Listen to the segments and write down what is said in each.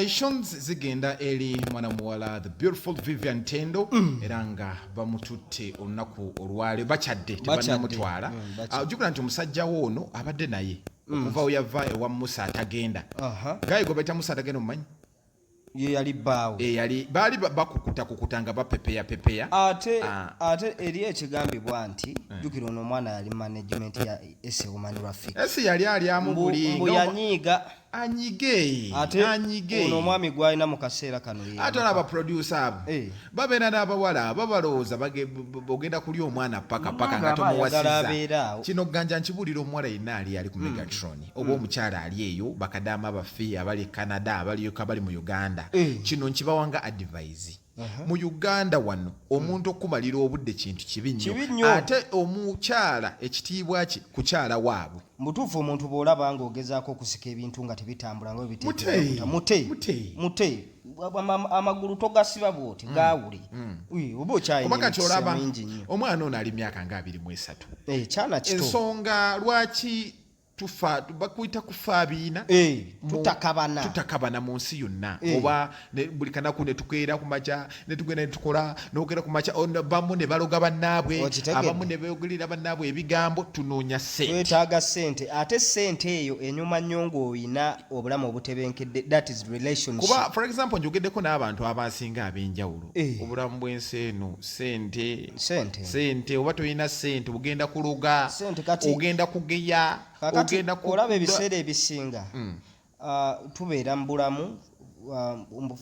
Congratulations zigenda eri mwana muwala, the beautiful Vivian Tendo, era nga bamututte olunaku olwale, bakyadde tebannamutwala. Bakyadde. Ah, jjukira nti omusajja wo ono abadde naye okuva we yava ewa Musa Atagenda. Gaye gwe bayita Musa Atagenda, omumanyi? Ye yali bbaawe. Eyali baali bakukutakukuta nga bapepeya pepeya. Ate Ah. ate eri ekigambibwa nti, jjukira ono omwana yali management ya ese Woman Rafik. Esi yali alyamu buli Mbu yanyiiga. Anyige. Ate anyige. ono omwami gw'alina mu kaseera kano ye Ate olaba producer abo babeera n'abawala babalowooza ogenda kulya omwana paka paka nga Omwana aba ayagala tomuwasiza. abeere awo. Kino ganja nkibuulira omuwala yenna ali ku Megatron oba omukyala ali eyo, bakadaama baffe abali e Canada, abali abali mu Uganda, kino nkibawanga advice. Mu Uganda wano omuntu okumalira obudde kintu kibi nnyo. Kibi nnyo. Ate omukyala ekitiibwa kye kukyala waabwe. Mutuufu, omuntu bw'olaba ng'ogezaako okusika ebintu nga tebitambula nga Mute. bwe mute. Mute. Mute. Amagulu togasiba bw'oti, gaawule. Ui, oba okyalina Kuba kati emikisa olaba mingi nnyo. omwana ono ali myaka nga 23. Eh, kyana kito. Ensonga lwaki tufa, bakuyita kufaabiina. Eh, tutakabana. Tutakabana mu nsi yonna. Eh. Oba buli kanaku ne tukeera ku makya ne tugenda ne tukola, n'okeera ku makya bamu ne baloga bannaabwe. Okitegedde. Abamu ne beeyogerera bannaabwe ebigambo. Tunoonya ssente. Twetaaga ssente, ate ssente eyo enyuma nnyo ng'olina obulamu obutebenkedde, that is relationship. Kuba for example njogeddeko n'abantu abasinga ab'enjawulo, obulamu bw'ensi eno sente. Sente. Sente. Oba tolina sente ogenda kuloga, Sente kati ogenda kugeya, kakati ogenda olaba ebiseera ebisinga tubeera mu bulamu,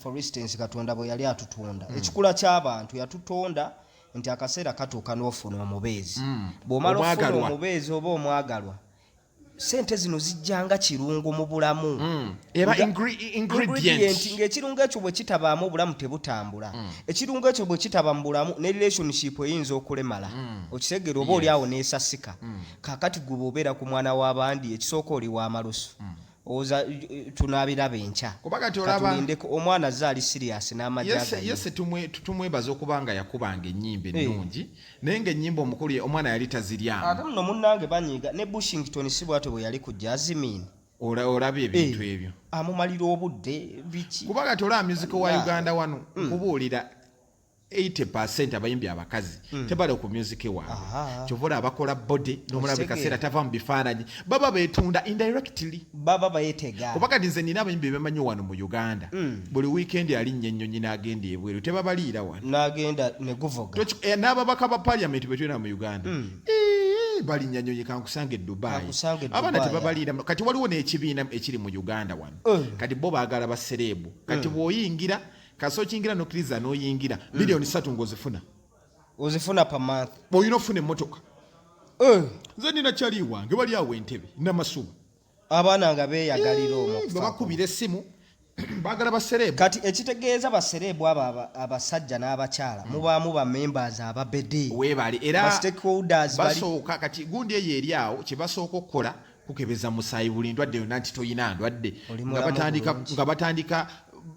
for instance Katonda bwe yali atutonda, ekikula ky'abantu yatutonda nti akaseera katuuka n'ofuna omubeezi. Bw'omala ofuna Omwagalwa. omubeezi oba omwagalwa, sente zino zijjanga kirungo mu bulamu. Eba ingredient. Ingredient, ng'ekirungo ekyo bwe kitabaamu obulamu tebutambula. Ekirungo ekyo bwe kitaba mu bulamu, ne relationship eyinza okulemala, okitegeera? Oba oli awo neesasika. Kaakati gwe bw'obeera ku mwana w'abandi, ekisooka oli w'amalusu, owoza tunaabiraba enkya. Kuba kati olaba Katulindeko, omwana azze ali serious n'amagye Yese agayi. Yese tumwebaza okuba nga yakubanga ennyimba ennungi, naye ng'ennyimba omukulu omwana yali taziryamu. Ate muno munnange banyiiga ne Bushington, si bwatyo bwe yali ku Jasmine? Olabye ebintu ebyo. Amumalira obudde biki. Kuba kati olaba music wa Uganda wano, nkubuulira, 80% abayimbi abakazi tebali ku music waabwe. Kyova olaba bakola body n'omulaba Okitegeera. kaseera tava mu bifaananyi, baba beetunda indirectly. Baba beetega. Kuba kati nze nina abayimbi bemanyi wano mu Uganda, buli weekend alinnya ennyonyi n'agenda ebweru, tebabaliira wano. N'agenda ne guvuga. N'ababaka ba parliament betulina mu Uganda, balinnya nyonyi, kankusanga e Dubai. Kankusange e Abaana Dubai. tebabaliira. Kati waliwo n'ekibiina ekiri mu Uganda wano. Kati bo baagala ba celeb. Kati bw'oyingira kasi okiyingira nokkiriza n'oyingira, miliyoni 3 ng'ozifuna. Ozifuna per month. Olina okufuna emmotoka. Nze nina kyali wange bali awo Entebe Namasuba. Abaana nga beeyagalira omwo Bwe okufaako. bakubira essimu baagala ba celeb. Kati ekitegeeza ba celeb abo abasajja n'abakyala mubaamu ba members ababede. Weebale era. Ba stakeholders bali Basooka kati gundi eyo eri awo, kye basooka okukola kukebeza musaayi, buli ndwadde yonna nti toyina ndwadde. Oli Nga mulamu batandika bulungi. Nga batandika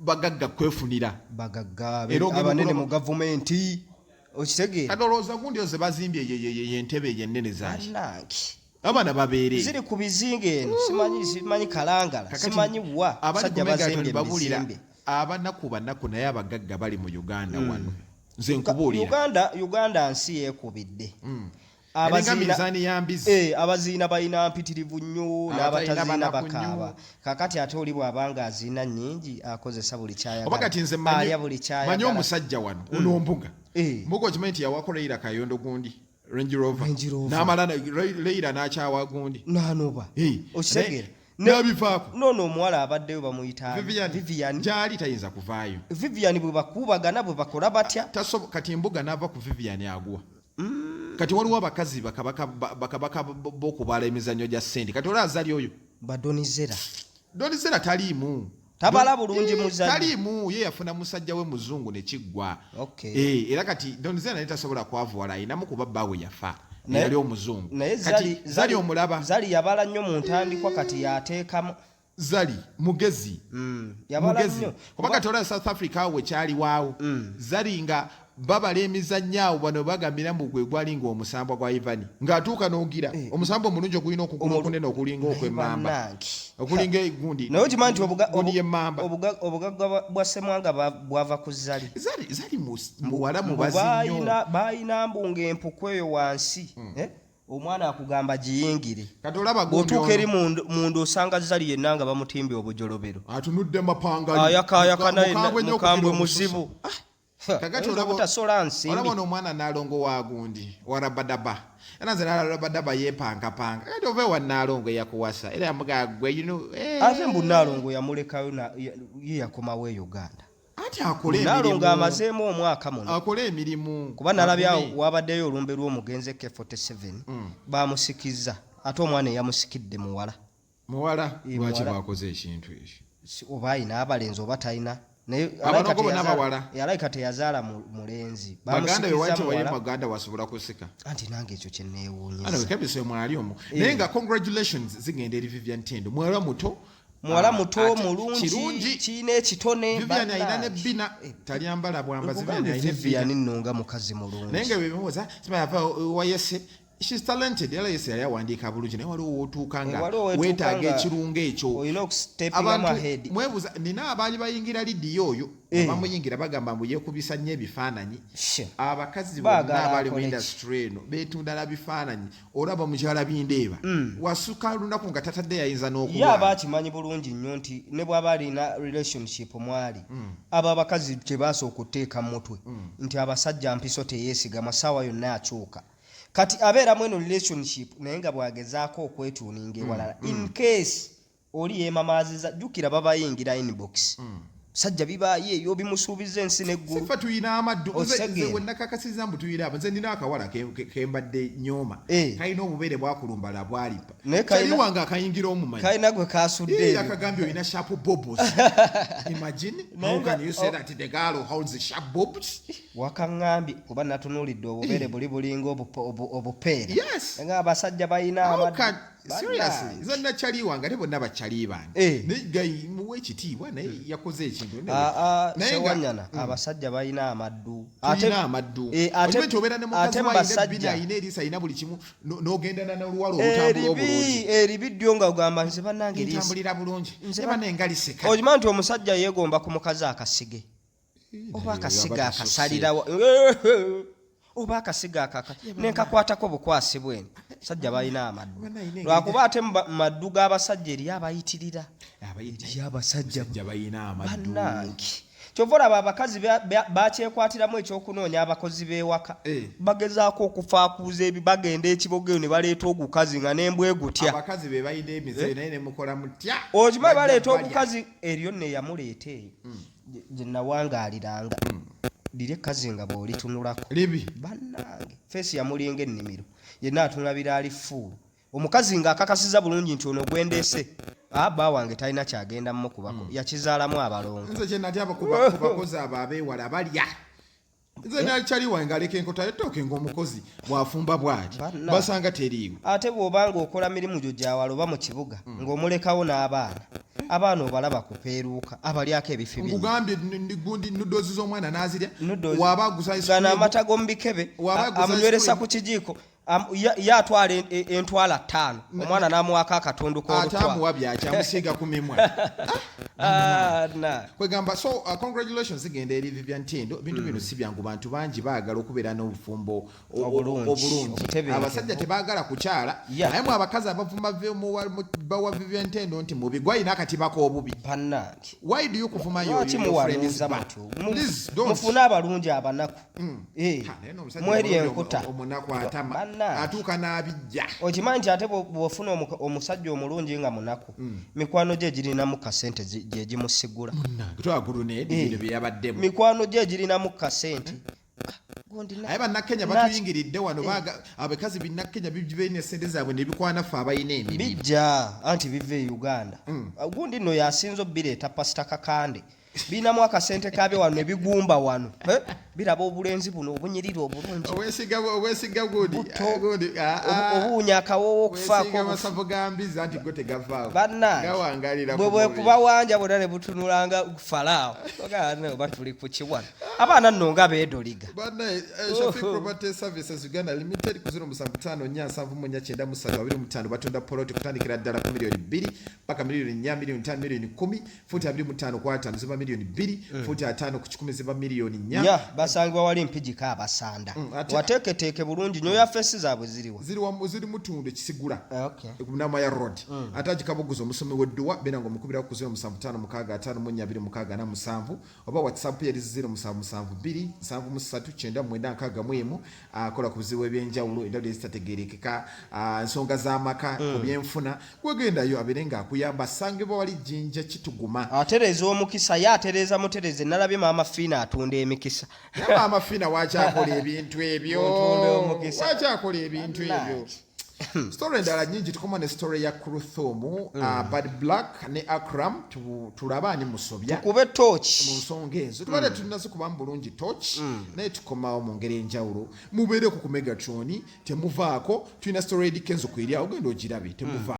bagagga kwefunira. Bagagga Era ogenda abanene okulaba mu gavumenti, okitegeera? Kati olowooza gundi ezo ze bazimbye yentebe eyo ennene zaaki? Bannange. Abaana babeere Ziri ku bizinga eno, simanyi Kalangala. Kakati Simanyi wa abali basajja ku Megatron bazimbye babuulira emizimbe. Abanaku banaku, naye abagagga bali mu Uganda wano, nze nkubuulira. Uganda nsi yeekubidde. Eringa minzaani ya mbizi. Eh, abaziina balina mpitirivu nnyo. Abatalina N'abataziina banaku nnyo. bakaaba. Kakati ate oli bw'abanga aziina nnyingi, akozesa buli Oba kati nze kyayagala, alya buli manyi kyayagala. Omusajja wano ono Mbuga. Mbuga okimanyi nti yawako Leira Kayondo gundi Range Rover? Range Rover. N'amala Leira n'akyawa gundi. N'anoba. Okitegeera? N'abivaako. Noono omuwala abaddeyo bamuyita ani? Vivian. Vivian. Gyali tayinza kuvaayo. Vivian bwe bakuubagana, bwe bakola batya? Kati Mbuga n'ava ku Vivian agwa. Kati waliwo abakazi bakabaka bakabaka b'okubala emizannyo gya ssente. Kati olaba Zali oyo. Badonizera. Donizera taliimu. Tabala bulungi muzannyo. Taliimu, ye yafuna musajja we muzungu ne kiggwa. Era kati Donizera naye tasobola kwavuwala, ayinamu kuba bbaawe yafa eyali omuzungu. Naye Kati Zali Zali omulaba. Zali yabala nnyo mu ntandikwa, kati yateekamu. Zali mugezi. Yabala Mugezi. nnyo. Kuba kati olaba South Africa awo wekyaliwaawo, Zali nga Babala emizannyo awo, bano bagambira mbu gwe gwali nga omusambwa gwa Ivani ng'atuuka n'ogira omusambwa omulungi ogulina okugulu okunene okulinga okw'emmamba, Bannange. okulinga egundi. Naye okimanyi nti gundi y'emmamba. Obugagga bwa Semwanga bwava ku Zali. Zali muwala Mbu mubazi nnyo. Bayina mbu ng'empuku eyo wansi, eh? Omwana akugamba giyingire. Kati olaba gundi Bw'otuuka eri ono munda osanga Zali yenna nga bamutimbye obujolobero. Atunudde mapanga. Ayakaayakana yenna, Mukambwe nnyo mukambwe, okugira omususa. muzibu. Kakati Oyinza obutasola nsimbi. Olaba ono omwana Naalongo wa gundi wa Rabadaba, era nze nala Rabadaba yeepankapanga. Kati ova ewa Naalongo eyakuwasa era yamugaa gwe eh. Ate mbu Naalongo yamulekayo ye yakomawo e Uganda. Ati akole Naalongo emirimu. Amazeemu omwaka muno. Akole emirimu. Kuba nalabye awo Agume. wabaddeyo olumbe lw'omugenzi K47, bamusikizza, ate omwana eyamusikidde muwala. Muwala. Eh, Lwaki muwala. bakoze ekintu ekyo? Oba ayina abalenzi oba talina, naye Abalongo alabika bonna bawala. Alabika teyazaala mulenzi. Baganda Bamusikizza bewali tewali muwala. Maganda wasobola kusika. Anti nange ekyo Ana kyeneewuunyisa. Wekabise mwali omwo, naye nga congratulations zigenda eri Vivian Tendo, muwala muto. Muwala Ah, muto, mulungi. Kirungi. Kirina ekitone. Vivian alina Bannange. nebbina, talyambala bwambazi. Vivian Nkugambye, alina Vivian ebbina. nno nga mukazi mulungi. Naye nga bebimuwoza simayava wa Yese, she's talented, era Yese yali awandiika bulungi, naye waliwo wootuuka nga Eh, waliwo wetuuka weetaaga nga ekirungo ekyo. olina okustepingamu Abantu ahead. mwebuuza nina abaali bayingira lidiyo oyo, Eh. bamuyingira bagamba mbu yeekubisa nnyo ebifaananyi. Sure. Abakazi bonna Baagala abali mu akole ki? industry eno beetunda na bifaananyi. Olaba mukyala Bindeeba wasuka lunaku nga tatadde, yayinza Ye aba n'okulwala. akimanyi bulungi nnyo nti ne bw'aba alina relationship mwali, abo abakazi kye basooka okuteeka mu mutwe nti abasajja mpiso teyeesigama, saawa yonna akyuka. Kati abeeramu eno relationship, naye nga bw'agezaako okwetuuninga ewalala in case oli yeemamaaziza. Jjukira babayingira inbox, sajja bibaayo eyo bimusuubiza ensi n'eggulu. Sifa tuyina amaddu. Otegeera. Nze wenakakasiza mbu tuyina abo, nze nina akawala kembadde nyooma. Eh. Kalina obubeere bwakulumbala bwalipa. Naye Kyali wange akayingira omumanyi. Kalina gwe kasudde Ye ebyo. yakagambye olina sharp bobos. Imagine, how can you say that the girl holds sharp bobs? Wakaŋŋambye kuba natunuulidde obubeere buli bulinga obupeera. Yes. Nga abasajja balina How amaddu. can, seriously, Bannange. nze nakyali wange ate bonna bakyali bange. Eh. Naye guy muwe ekitiibwa, naye yakoze ekintu. Ah, ah, Naye Sewanyana, abasajja balina amaddu. Tulina amaddu. Eh, ate Okimanyi nti obeera ne mukazi ate wo mu alina ebbina, basajja alina eriiso, alina buli kimu, n'ogendana n'oluwala olutambula eribi obulungi. Eribi ddyo nga ogamba nze bannange Ntambulira bulungi. Nze Ne banne nga liseka. Okimanyi nti omusajja yeegomba ku mukazi akasige, oba akasiga Oba akasalirawo, oba akasiga akaka nenkakwatako bukwasi bweni. Sajja balina amaddu. Bana alina engeri Lwakuba ate mu maddu g'abasajja eriyo abayitirira. Abayitirira. Eriyo abasajja. Abasajja balina amaddu. Bannange, kyova olaba abakazi bakyekwatiramu ekyokunoonya abakozi b'ewaka. Eh. Bagezaako okufaakuuza ebi, bagenda ekibogeyo ne baleeta ogukazi nga nembwa egutya. Abakazi be balina emize, naye ne mukola mutya? Okimanyi Bajja baleeta balya. ogukazi eriyo neyamuleeta eyo gye nawangaaliranga, liri ekkazi nga bw'olitunulako Libi. Bannange, face yamulinga ennimiro, yenna atunulabira ali fuulu. Omukazi ng'akakasiza bulungi nti ono gwendeese abba wange talina kyagenda mukubako, yakizaalamu abalongo. Nze kyenatya ku bakozi abo abeewala balya, nze nakyali wange aleka enkota ettooke ng'omukozi bw'afumba bw'ati Banna. basanga teriiwo. Ate bw'obanga okola mirimu gyo gyawala oba mu kibuga ng'omulekawo n'abaana, abaana obalaba kupeeruuka, abalyako ebifi bingi. Nkugambye gundi noodles z'omwana n'azirya. Noodles. Waba aguza ice Gano cream. amata g'omu bikebe Waba aguza ice amunyweresa cream. ku kijiiko. Ye atwala entwala ttaano, omwana n'amuwaako akatundu Ate k'olutwalo. amuwa byaki, amusiiga ku mimwa. Ah, na. Kwegamba so congratulations zigenda eri Vivian Tendo. Ebintu bino si byangu, bantu bangi baagala okubeera n'obufumbo Obulungi, obulungi. obutebenkevu. Abasajja tebaagala kukyala. Naye mwe abakazi abavuma bawa Vivian Tendo nti mubi, gwalina akatiba k'obubi. Bannange. Why do you kuvuma Lwaki your friend's muwanuuza back? mutyo? Please don't. Mufune abalungi abanaku. Eh, Ha, naye n'omusajja mweri omulungi enkuta. omunaku atama. Bannange. Atuuka n'abijja. Okimanyi nti ate bw'ofuna omusajja omulungi nga munaku, mikwano gye egirinamu kasente gye gimusigula. Munnange, twagulunedi Eh. bino bye yabaddemu. Mikwano gye egirinamu kasente. Ah, gundi Naye bannakenya batuyingiridde wano, abakazi binnakenya bibeina esente zaabwe nebikwana ffe abalina emibiri. Bijja anti biva e Uganda. Gundi nno yasinza obbireeta, Pasita Kakande. Birinamu akasente kabyo wano ne bigumba wano. Eh? Biraba obulenzi buno obunyirira obulungi. Obwesiga, obwesiga gundi. Buto. Gundi, Obuwunya akawoowo okufaako Wesiga obufu. Masavu ga mbizi anti go tegavaako. Bannange. Gawangalira Bwe ku bwe mubiri. kubawanja bwonna ne butunulanga falaawo. Ogaa, oba tuli ku kiwano. Abaana nno nga beedoliga. Bannaye, Shafiq Property Services Uganda Limited ku 0754 74 93 25 batunda poloti kutandikira ddala ku miliyoni 2 paka miliyoni 4, miliyoni 5, miliyoni 10. Futi 25 ku 50 ziba miliyoni 2, futi 50 ku 100 ziba miliyoni 4. Nya basangibwa wali Mpigika abasanda. Wateeketeeke bulungi nnyo, yafesi zaabwe ziriwa? Ziri mutundu ekisigula Eh, okay. Namaya Road. Ate agikabuguza omusomi w'edduwa, beera nga omukubirako ku 0756542647 oba WhatsApp yeri 0772 73 9961. Akola ku bizibu ebyenjawulo, endwadde ezitategerekeka, ensonga z'amaka, ku byenfuna. Gwegendayo abeere ng'akuyamba. Asangibwa wali Jjinja Kituguma. Atereeza omukisa, ye atereeza mutereze. Nalabye Maama Fiina atunda emikisa. Naye Maama Fiina wakyakola ebintu ebyo? Otunda omukisa. Wakyakola ebintu ebyo? Story endala nyingi, tukoma ne story ya Kruthum, Bad Black ne Akram. Tulabe ani musobya Tukube mu tooki. nsonga ezo. Tubadde tunazikubamu bulungi torch, naye tukomawo mu ngeri enjawulo. Mubeereko ku Megatron, temuvaako. Tulina story Eddy Kenzo kweri awo, genda ogirabe, temuvaako.